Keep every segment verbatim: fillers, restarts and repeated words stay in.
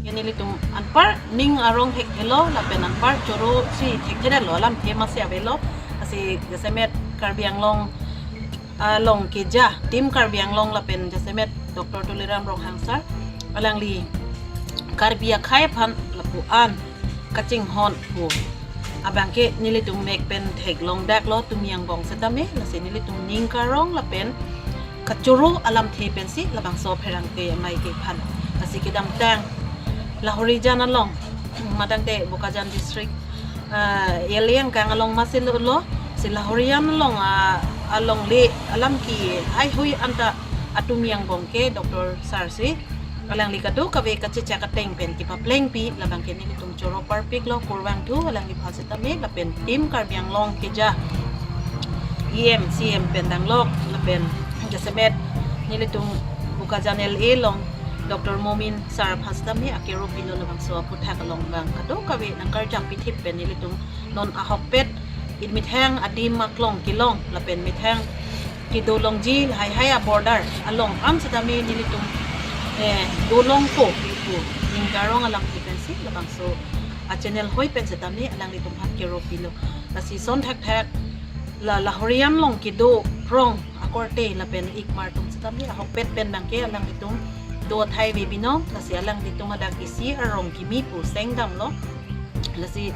Nelitum anpar ning arong thekthelo lapen anpar choro si thekthelo, alamthe masi avelo. Lasi jasemet Karbi Anglong along keja, Team Karbi Anglong lapen jasemet Doctor Tuliram Ronghang sir, alangli Karbi akhei aphan lapu-an kachinghon pu abangke nelitum mek pen theklongdaklo tumi angbong setame. Lasi nelitum ning karong lapen kachoro alamthe pensi labangso pherangke amei kephan. Lasi kedamtang Lahorijan along, madangte Bokajan district, ah, Yeliang kang along masi lo, lo, si Lahorijan along, ah, alongle alam kehaihui anta atumi angbong ke Doctor sir si alangli kadokave kachechak ateng pen kepaplengpi, labangke nelitum choro parpiklo, kurvangthu alangliphan setame lapen Team Karbi Anglong keja E M, C M pen danglok lapen jasemet nelitum Bokajan L A along Doctor Momin sir aphan setame akero pilo, labangso aputhak along abang kadokave nangkarjap pithip pen nelitum non ahokpet, it methang adim aklong kelong lapen methang kedo longji haihui a-border along an setame nelitum, eh, dolongpo pu ning karong alamthe pensi labangso a-channel hoi pen setame alanglitum aphan kero pilo. Lasi son thakthak la Lahorijan along kedo phrong akorte lapen ikmar atum setame ahokpet pen abangke alanglitum do athai ave binong. Lasi alanglitum adak isi arong kimi pu sengdamlo. Lasi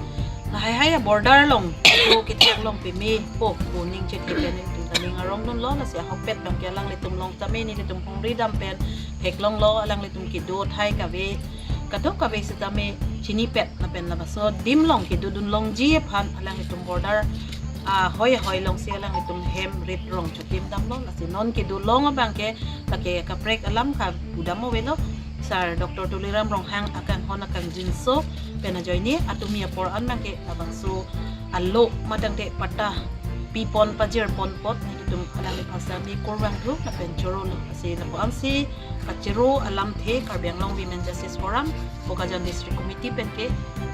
lahaihui a-border along kedo kethek along pemepo pu ning chethe pen nelitum ta ning arongdunlo. Lasi ahokpet abangke alanglitum along tame nelitum phongri dam pen theklonglo, alanglitum kedo athai kave kadokave setame chinipet lapen labangso adim along kedodun longji aphan alanglitum border, ah, hoi hoi alongsi alanglitum hem rit rong chotim damlo. Lasi non kedo long abangke lake kaprek alam ka pudam avelo. Sir Doctor Tuliram Ronghang akanghon akangjinso pen ajoine atumi apor an abangke labangso alo madangte patta pipon pajirpon apot nelitum alangliphan setame kurvangthu lapen chorolo. Lasi lapu-ansi kachoro alamthe Karbi Anglong Women Justice Forum, Bokajan District Committee penke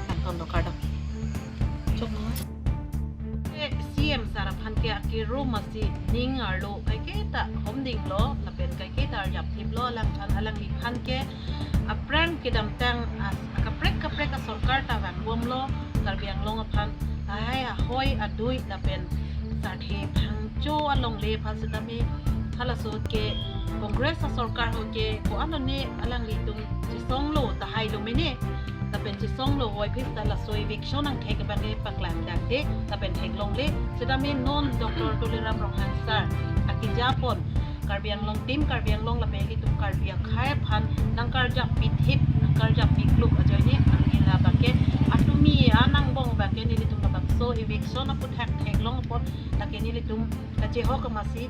nangkon dokar dam. Chok nang. Eh, C M sir aphan ke akero masi ning arlo kaiketa homdinglo lapen kaiketa arjapthiplo, alangphan alangliphan ke aphrang kedamtang a, akaprek kaprek asorkar ta vangbomlo Karbi Anglong aphan, lahai ahoi adui lapen sarthe phangcho alongle aphan setame, halaso ke Congress asorkar ho ke ko-an ne alanglitum chesonglo tahai lo mene, lapen chesonglo voiphit ta laso eviction angthek abangke paklangdakde lapen theklongle setame non Doctor Tuliram Ronghang sir akejapon Karbi Anglong, Team Karbi Anglong lapen ilitum Karbi akhei aphan nangkarjap pithip, nangkarjap pikluk ajoine alangli abangke atumi angbong abangke nelitum labangso eviction aputhak theklong apot lake nelitum kachehok masi,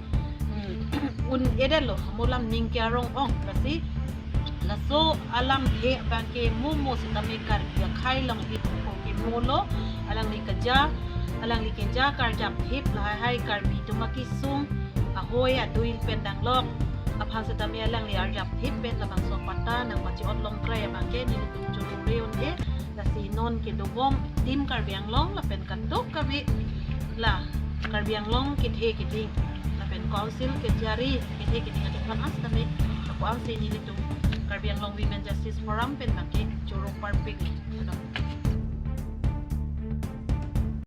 hmm, un-edetlo, mo alam ning ke arong ong, lasi laso alamthe abangke mo mo setame Karbi akhei along ilitum ko kemolo, alangli keja, alangli keja karjapthip, lahaihui Karbi atum akesung ahoi adui pen danglok aphan setame alangli arjapthip pen labangso patta nangpache-ot longkrai abangke nelitum choro re un-e. Lasi non kedobom Team Karbi Anglong lapen kadokave la Karbi Anglong kethe keding lapen council kejari kethe keding atum aphan setame lapu-ansi nelitum Karbi Anglong Women Justice Forum pen abangke choro parpik.